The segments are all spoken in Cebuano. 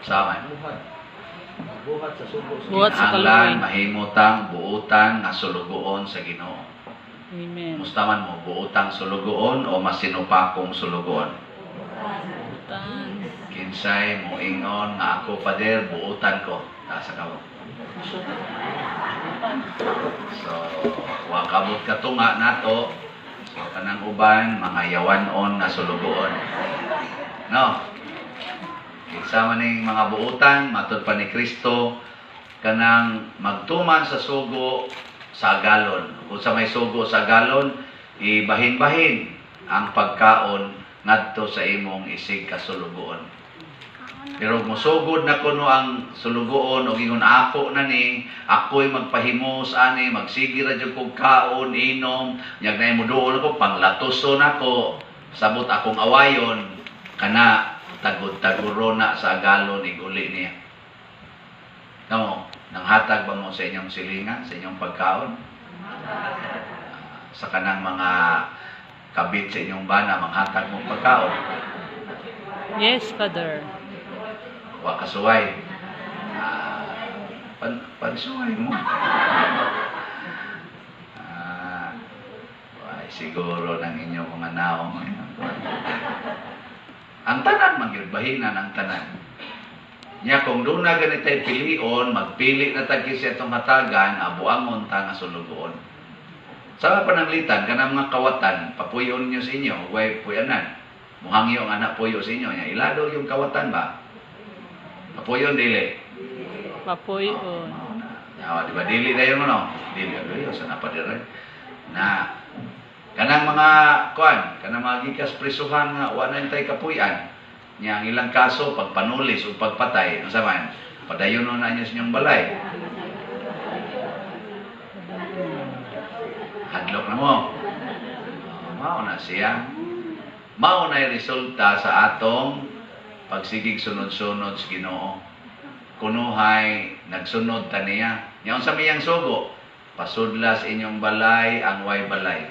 Sama. Buhat. Buhat sa sugo sa Buhat sa Kinahanglan kaluoy. Mahimutang buutan nga sulugoon sa Ginoo. Amen. Musta man mo, buutang sulugoon o masinupakong sulugoon? Buutan. Kinsay moingon nga ako, Pader, buutan ko. Taas sa kamot. So, wa kabot katunga nato. So, kanang uban, mga yawanon nga sulugoon. No? Kinsa man ning mga buutan, matud pa ni Kristo, kanang magtuman sa sugo sa galon. Kung sa may sugo sa galon, ibahin-bahin ang pagkaon ngadto sa imong isig kasulugoon. Pero musugod na kuno ang sulugoon og ingon, "Ako na ni, ako'y magpahimos ani, magsige ra jud kog kaon, inom, nyag na mo duol ako, panglatuson ako, sabot akong awayon," kana tagod-taguro na sa galon iguli niya. Kamo, nanghatag ba mo sa inyong silingan, sa inyong pagkaon? Sa kanang mga kabit sa inyong bana, manghatag mo pagkaon? Yes, Father. Wa kasuway. Pansuway mo. Ay, siguro ng inyong mga naong. Ang tanan, man gyud, bahinan ang tanan. Nya kung doon na ganitay pilion, magpili na tag siya itong hatagan, abuangon ta nga sulugoon. Sa pananglitan, kanang mga kawatan, papuyon niyo sa inyo, way puyanan. Muhangyo ang anak puyo sa inyo. Nya, ilado yung kawatan ba? Papuyon, dili. Papuyon. Ah, di ba dili dayon mo, no? Dili ayo sa napadire. Na kanang mga kuan, kanang mga gikas prisuhan nga wa na tay kapuy-an. Nya ang ilang kaso pagpanulis o pagpatay, unsa man? Padayon na niyo sa inyong balay. Hadlok na mo. Oh, mao na siya. Mao na yung resulta sa atong pagsigig sunod-sunod sa Ginoo. Kunuhay nagsunod ta niya. Nya unsa may sugo? Pasudla sa inyong balay ang way balay.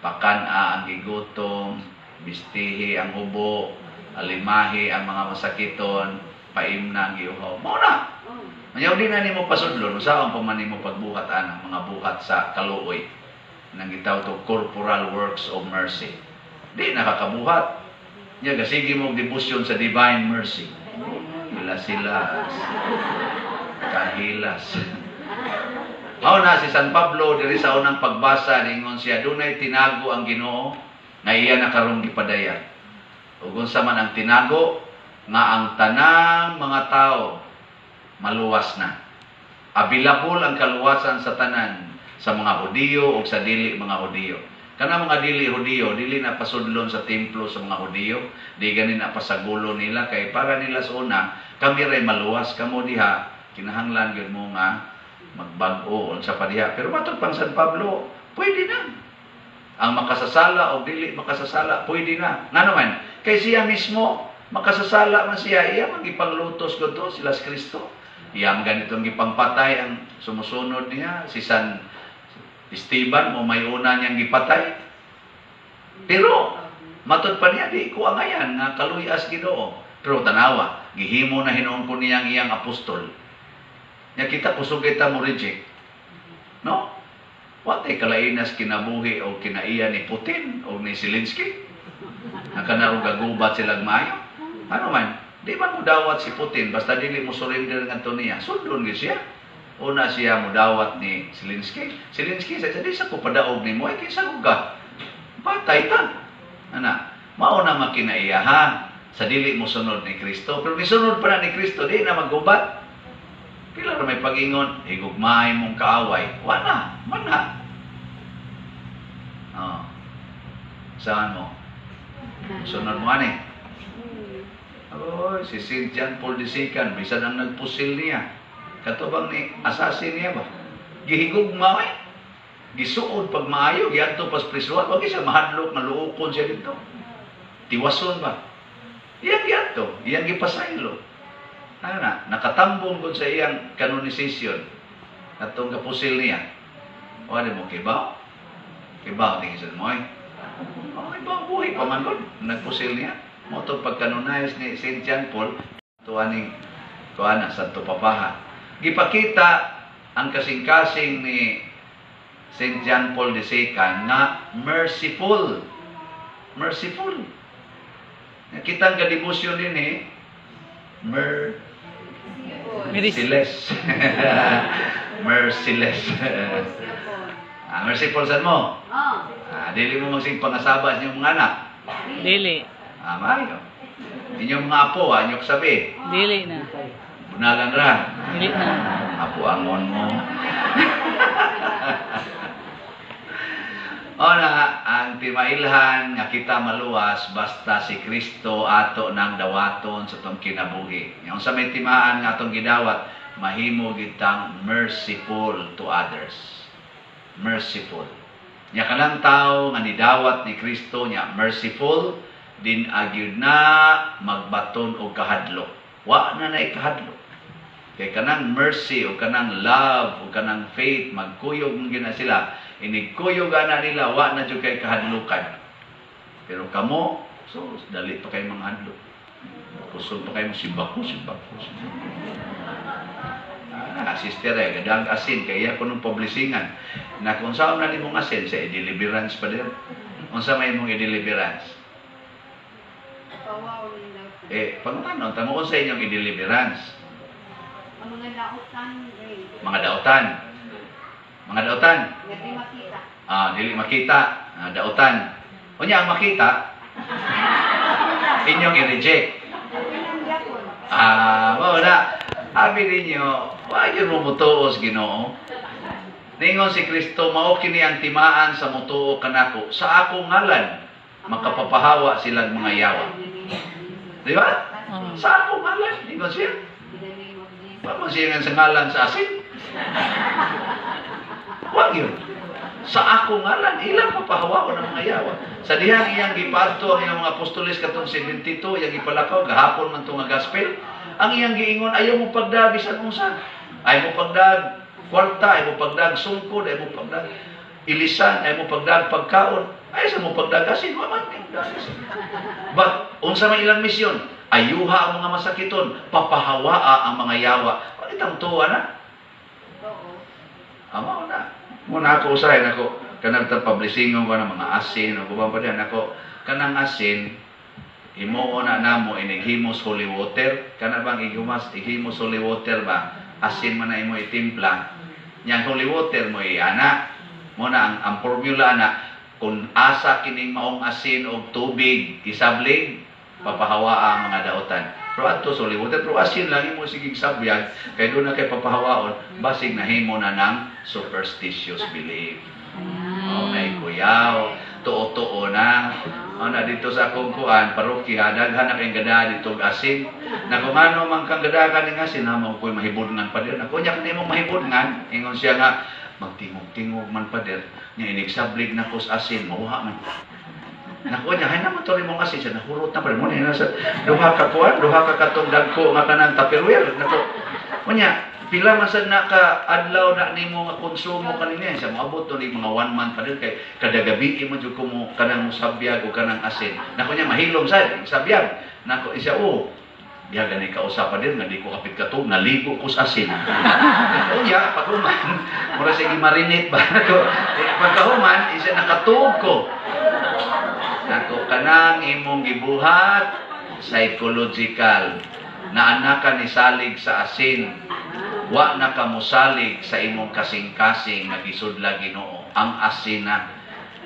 Pakan-a ang gigutom, bistihi ang hubo, alimahi ang mga masakiton, paimna ang giuhaw. Mao na. Manyaw di na nimo pasudlon, unsaon pa man nimo pagbuhat anang mga buhat sa kaluoy nang gitawag to corporal works of mercy. Di nakakabuhat. Nya gasige mo og debosyon sa divine mercy. Hilas-hilas. Kahilas. Mao na si San Pablo diri sa unang pagbasa, ningon siya dunay tinago ang Ginoo nga iya na karong gipadayag. Ug unsa man ang tinago? Nga ang tanang mga tao maluwas na. Available ang kaluwasan sa tanan, sa mga Hudiyo o sa dili mga Hudiyo. Kana mga dili Hudiyo, dili na pasudlon sa templo sa mga Hudiyo, di gani na pasagulo nila kay para nila sa una, kami ray maluwas, kamo diha kinahanglan gyud mo nga magbag-o unsa pa diha. Pero matod pang San Pablo, pwede na. Ang makasasala o dili makasasala, pwede na. Ngano man, kay siya mismo makasasala man siya, iya man gipanglutos ko to sila si Kristo. Iya man ganitong gipangpatay ang sumusunod niya, si San Esteban mo may una niyang gipatay. Pero matod pa niya di ko angayan nga kaluyas Ginoo. Pero tanawa, gihimo na hinuon ko niyang iyang apostol. Nya kita kusog kita mo reject. No? Wa tay kalainas kinabuhi o kinaiya ni Putin o ni Zelensky. Nakanarong gagubat silang maayo. Ano man, di man mo dawat si Putin basta dili mo surrender ngadto niya. Sundon gyud siya. Una siya mo dawat ni Zelensky. Zelensky sa di sa ko padaog nimo ay kinsa ko ka. Patay ta. Ana, mao na makinaiya ha sa dili mo sunod ni Kristo. Pero misunod pa na ni Kristo, di na maggubat. Pila ra may pag-ingon, higugmahay mong kaaway. Wala, mana. Oh. Saan mo? Sunod mo ani. Oh, si Saint John Paul II, bisan ang nagpusil niya. Katubang ni assassin niya ba? Gihigugma eh. Gisuod pag maayo, giadto pas prisuhan, wag siya mahadlok nga luokon siya dito. Tiwason ba? Iyang giadto, iyang gipasaylo. Ano na, nakatambong kun sa iyang canonization atong kapusil niya. O ano mo, kibaw? Kibaw, tingin sa mo eh. O, ibaw, buhi pa man kun. Nagpusil niya. Mo itong pagkanonize ni Saint John Paul, tuwa ning Kuana, Santo Papaha. Gipakita ang kasing-kasing ni St. John Paul II nga merciful. Merciful. Nakita ang kadebosyon din eh. Merciless. Merciless. Ah, merciful sad mo. Ah, dili mo magsing pangasaba sa inyong mga anak. Dili. Ah, maayo. Inyong mga apo, ah, inyong sabi. Dili na. Bunalan ra. Dili na. Apo angon mo. O na, ang timailhan nga kita maluwas basta si Kristo ato nang dawaton sa tong kinabuhi. Yung sa may timaan nga atong gidawat, mahimo gitang merciful to others. Merciful. Nya kanang tao nga nidawat ni Kristo nya merciful, din agyud na magbaton og kahadlok. Wa na na kahadlok. Kay kanang mercy o kanang love o kanang faith, magkuyog man gyud na sila. Inig kuyog ana nila, wa na jud kay kahadlukan. Pero kamo, so dali pa kay mga hadlok. Kusog pa kayo mo simbako, simbako, simbako. Ah, sister eh, gadang asin kay iya kunong publisingan. Na kung saan na nimong asin sa i-deliverance pa din. Unsa may imong i-deliverance? Eh, pangutanon, tamo unsa inyong i-deliverance? Ang mga dautan, eh. Mga dautan. Mga dautan. Nga di makita. Ah, dili makita. Ah, dautan. Unya ang makita, inyong i-reject. Ilang gyapon. Ah, mao na. Abi ninyo, wa gyud mo mutuos Ginoo. Ningon si Kristo, mao kini ang timaan sa mutuo kanako sa akong ngalan makapapahawa silang mga yawa. Di ba? Oh. Sa akong ngalan, ningon siya. In the name of Jesus. Wa man siya nga sa ngalan sa asin. Wa gyud. Sa akong ngalan, ilang papahawaon ang mga yawa. Sa dihang iyang gipadto ang iyang mga apostoles katong 72, iyang gipalakaw, gahapon man to nga gospel, ang iyang giingon, ayaw mo pagdag bisan unsa. Ayaw mo pagdag kwarta, ayaw mo pagdag sungkod, ayaw mo pagdag ilisan, ayaw mo pagdag pagkaon, ayaw sa mo pagdag asin, wa man ayaw mo asin. But unsa may ilang misyon? Ayuha ang mga masakiton, papahawaa ang mga yawa. Palitang tuwa na. Oo. Amo na. Muna ako usahay nako kanang ta publisingon ko ng mga asin o kuban pa diyan nako kanang asin himuon na namo inighimos holy water, kana bang ighumas ighimos holy water ba, asin man na imo itimpla nya, holy water mo iana mo na ang formula na kung asa kining maong asin og tubig isablig, papahawa ang mga dautan. Pero adto sa holy water, pero asin lang imo sigig sabyag kay doon na kay papahawaon, basig nahimo na ng superstitious belief. Oh, nay kuyaw, tuo-tuo na. Oh, na dito sa akong kuan, parokya, daghan na kayong gada dito og asin. Na kung ano man kang gada kaning asin, ha, mo ko'y mahibudngan pa dir. Naku, nya kanimo mahibudngan, ingon siya nga, magtingog-tingog man pa dir, nya inigsablig na kos asin, mauha man. Naku, nya, hay naman to rin mong asin, siya nahurot na pa rin. Muna, nasa duha ka kuan, duha ka katong dagko nga kanang tupperware. Naku, unya, pila man sad na ka adlaw na nimo nga konsumo kanina siya, moabot to ni mga one month pa din kay kada gabi mo jud ko mo kanang mosabyag o kanang asin. Nako niya mahilom sad sabyag nako siya, oh diha gani kausap pa din nga di ko kapit katog naligo ko sa asin. Unya paghuman mura siya gimarinate ba nako, eh, pagkahuman isa nakatuog ko. Nako kanang imong gibuhat psychological na anak ka ni salig sa asin, wa na ka mosalig sa imong kasing-kasing nga gisudla Ginoo ang asin na.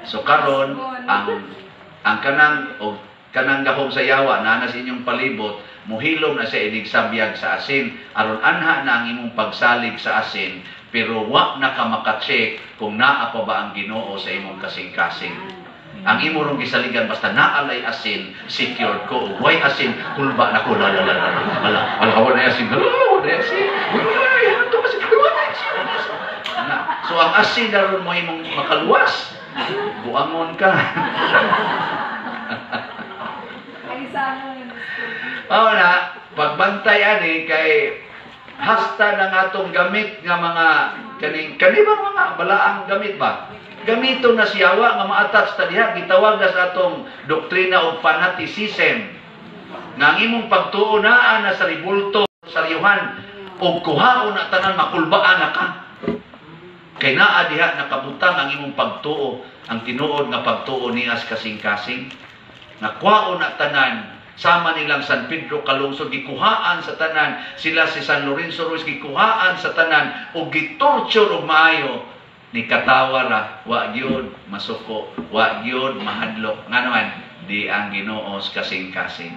So karon ang kanang og kanang gahom sa yawa naa na sa inyong palibot, muhilom na siya inig sabyag sa asin aron anha na ang imong pagsalig sa asin, pero wa na ka maka-check kung naa pa ba ang Ginoo sa imong kasing-kasing. Ang imo rong gisaligan basta naalay asin, secured ko. Ug way asin, kulba na ko. La la la la. Ala, ala, wala asin. Ala, wala asin. Wala ato kasi wala asin. Na. So ang asin daron mo imong makaluwas. Buangon ka. Ay, sa ano yung school? Mao na, pagbantay ani kay hasta ng atong gamit nga mga kaning kanibang mga balaang gamit ba? Gamito na siyawa nga ma-attach ta diha, gitawag na sa atong doktrina og fanaticism. Nga ang imong pagtuo naa na sa ribulto. Saryuhan og kuhaon na tanan, makulbaan na ka. Kay naa diha nakabutang ang imong pagtuo, ang tinuod nga pagtuo nias kasing-kasing. Nakuhaon na tanan, sama nilang San Pedro Calungsod, gikuhaan sa tanan, sila si San Lorenzo Ruiz, gikuhaan sa tanan, o gitorture og maayo, ni katawa ra, wa gyud masuko, wa gyud mahadlok. Ngano man, di ang Ginoo kasing-kasing.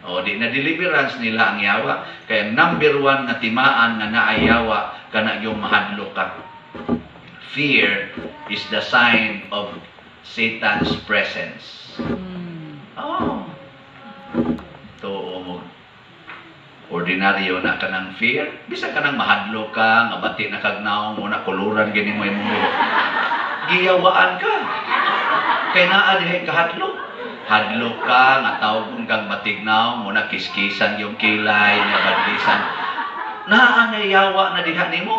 O di na deliverance nila ang yawa. Kaya number one nga timaan nga naay yawa, kana yung mahadlok ka. Fear is the sign of Satan's presence. Oh. Tuo mo. Ordinaryo na ka ng fear. Bisa ka nang mahadlok ka, nga bati na kag naong mo na kuluran gini mo imong buhok. Giyawaan ka. Kay naa dihay kahadlok. Hadlok ka, nga tawgon kang batignaw mo na kiskisan yung kilay, nga badlisan. Naa na yawa na diha nimo.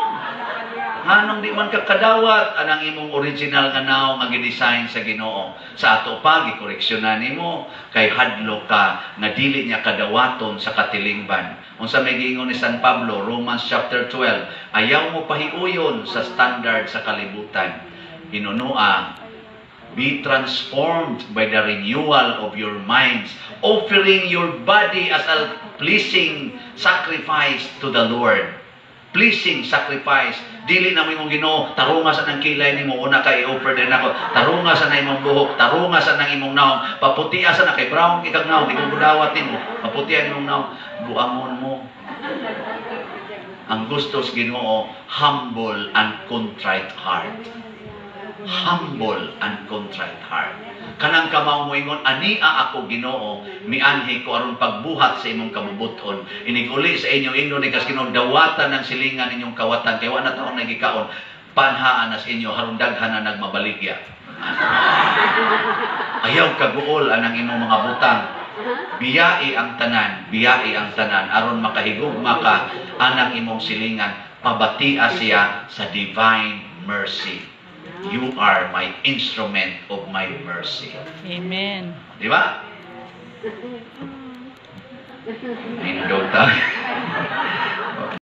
Nganong di man ka kadawat anang imong original nga naong nga gidesign sa Ginoo? Sa ato pa gikoreksyonan nimo kay hadlok ka nga dili niya kadawaton sa katilingban. Unsa may giingon ni San Pablo, Romans chapter 12, ayaw mo pahiuyon sa standard sa kalibutan. Hinunua, be transformed by the renewal of your minds, offering your body as a pleasing sacrifice to the Lord. Pleasing sacrifice. Dili na mo imong Ginoo, tarunga sa nang kilay nimo una ka i-offer din ako. Tarunga sa na imong buhok, tarunga sa nang imong naong, paputia sa na kay brown kay kag naong, di ko gudawat nimo. Paputia imong naong, buangon mo. Ang gusto sa Ginoo, humble and contrite heart. Humble and contrite heart. Kanang kamao mo ingon, "Ania ako, Ginoo, mianhi ko aron pagbuhat sa imong kabubuton." Inig-uli sa inyo, ingnon ni kas Ginoo, dawatan ng silingan ninyong kawatan kay wa na taon nagikaon. Panhaan na sa inyo aron daghan na nagmabaligya. Ayaw kaguol anang imong mga butang. Biyai ang tanan, biyai ang tanan aron makahigugma ka anang imong silingan. Pabatia siya sa divine mercy. You are my instrument of my mercy. Amen. Di ba? Nindot.